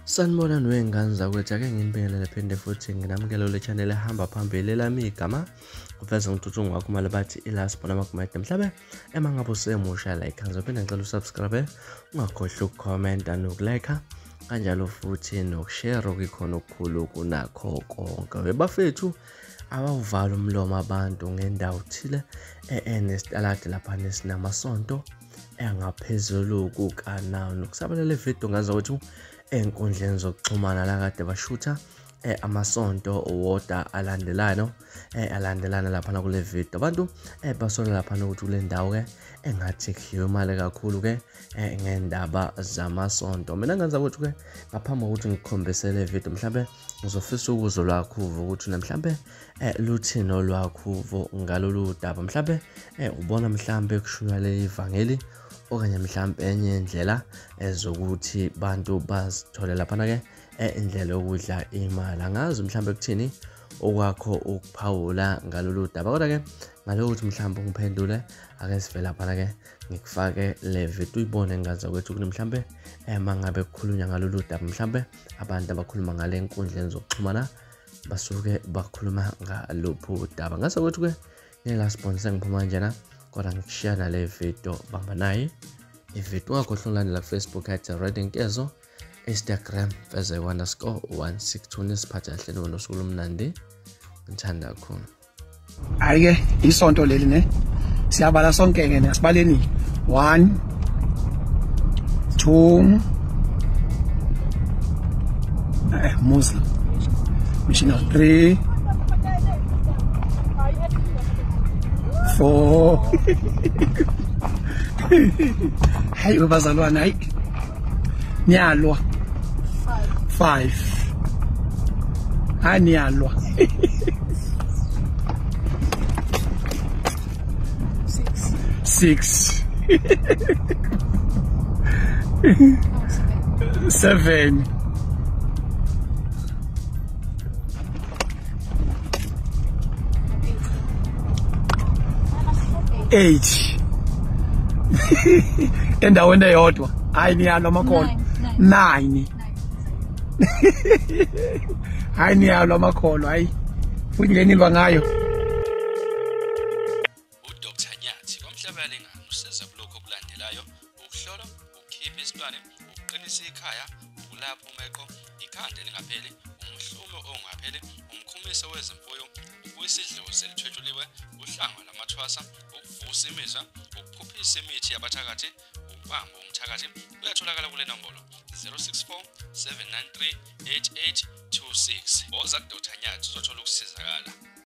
Sanibonani wey'ngane zakwethu, ake nginibingelele phinde futhi nginamukele kule channel ehamba phambili. Elami igama uveze ngithuthungu wakho mali bathi ilasibona amagumede. Mhlabe ema ngabe usemusha like ngizophinda ngicela usubscribe, ungakhohlwa ukukhomenta nokulike kanjalo futhi nokushare okuyikhona okukhulu kunakho konke. Webafethu abawuvala umlomo abantu ngendawo thile enesitaladi lapha nesinamasonto engaphezulu kuka-9. Kusabalele video ngaza ukuthi enkundleni zokuxhumana la kade bashutha amasonto wodwa alandelana alandelana laphana kule video. Abantu basola laphana ukuthi kule ndawo ke engathi kudliwe imali kakhulu ke ngendaba zamasonto. Mina ngenza ukuthi ke ngaphambi kokuthi ngikukhombise le video, mhlambe ngizofisa ukuzwa lwakho uvo ukuthi mhlambe luthini olwakho uvo ngalolu daba. Mhlambe ubona mhlambe kushunywa leli ivangeli okanye mhlambe enye indlela ezokuthi bantu bazithole laphana ke indlela yokudla imali. Angazi mhlambe kuthini okwakho ukuphawula ngalolu daba, kodwa ke ngalokuthi mhlambe ungiphendule ake sivele laphana ke ngikufake le video uyibone ngaza kwethu ukuthi mhlambe mangabe kukhulunywa ngalolu daba, mhlambe abantu abakhuluma ngale nkundleni zokuxhumana basuke bakhuluma ngalophu daba. Ngase kwethu ke ngela sponsor ngiphuma kanjena, kodwa ngikushiya nale video. Bamba naye ivideo, ungakhohlwa ukulandela Facebook at @redinkezo, Instagram feze_162. Nisiphathe kahle nosuku olumnandi, ngithanda kakhulu. Hhayi-ke isonto leli ne siyabala sonke-ke ne asibaleni 1 2 Muslim missionary 3 4. Hayi bazalwane, hayi niyalwa. 5 hayi niyalwa. 6 7 8 endaweni eyodwa. Hayi niyalwa amakholwa. 9 hayi niyalwa amakholwa. Hayi futhi le nilwa ngayo. UDr Nyathi kwaMhlabuyalingana usiza kulokhu okulandelayo: ukuhlola, ukukhipha isilwane, ukuqinisa ikhaya, ukulapha umeqo, ikhanda elingapheli, umhlume ongapheli, umkhumiso wezemfuyo, ukuyisidlozi elithwetshuliwe, uhlanga lamathwasa, ukuvusa imizwa, ukuphuphisa imithi yabathakathi, ukubamba umthakathi. Uyatholakala kule nombolo 064 793 8826. Woza kuDr Nyathi uzothola ukusizakala.